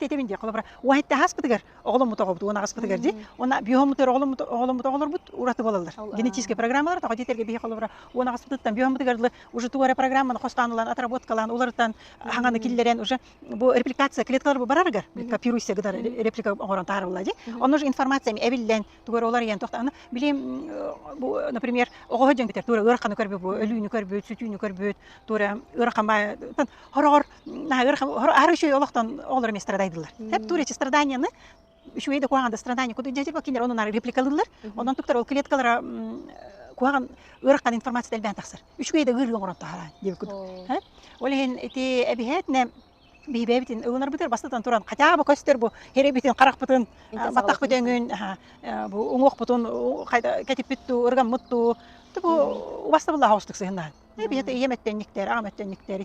Этебин дии, холобура, уон аспытыгар оҕоломмут оҕобут, уон аҕыспытыгар дии, уонна биохоммутугар оҕоломмут оҕоломмут оҕолорбут ураты буолаллар. Генетическэй программалар тоҕо диэтэргэ биһи холобура уон аҕыспытыттан биохоммутугар дылы уже тугу эрэ программаны хостоон ылан, отработкалаан, уларытан, хаҥаны киллэрэн уже бу репликация клеткалар бу барарыгар копируйся гыдар реплика оҥорон таһаарылла дии. Онно уже информация эбиллэн, тугу эрэ уларыйан тохтоно. Билим бу, например, оҕо дьон битэр туора ыараханы көрбүт бу өлүүнү көрбүт, сүтүүнү көрбүт, туора ыарахан баай хороҕор аһары үчүгэй олохтон оҕолор эмиэ страдайдылар. Хеп тур эти страданияны үчүгэй да куһаҕан да страдания куду дьэ кинилэр онон репликалыыллар. Онон туктар ол клеткалара куһаҕан ыарахан информация элбээн тахсар. Үчүгэй да ыарыы оҥорон таһааран диэбит курдук. Ол иһин ити эбиһээтинэ биһибэбитин ылынарбытыгар бастатан туран хотя бы көстөр бу херебитин харахпытын баттахпыт өҥүн бу уҥуохпутун кэтиппит туу ыргаммыт туу бу убастабыллаах оҕустук сыһыннаан. Эбиһэт ийэм эттэнниктэр, аҕам эттэнниктэр.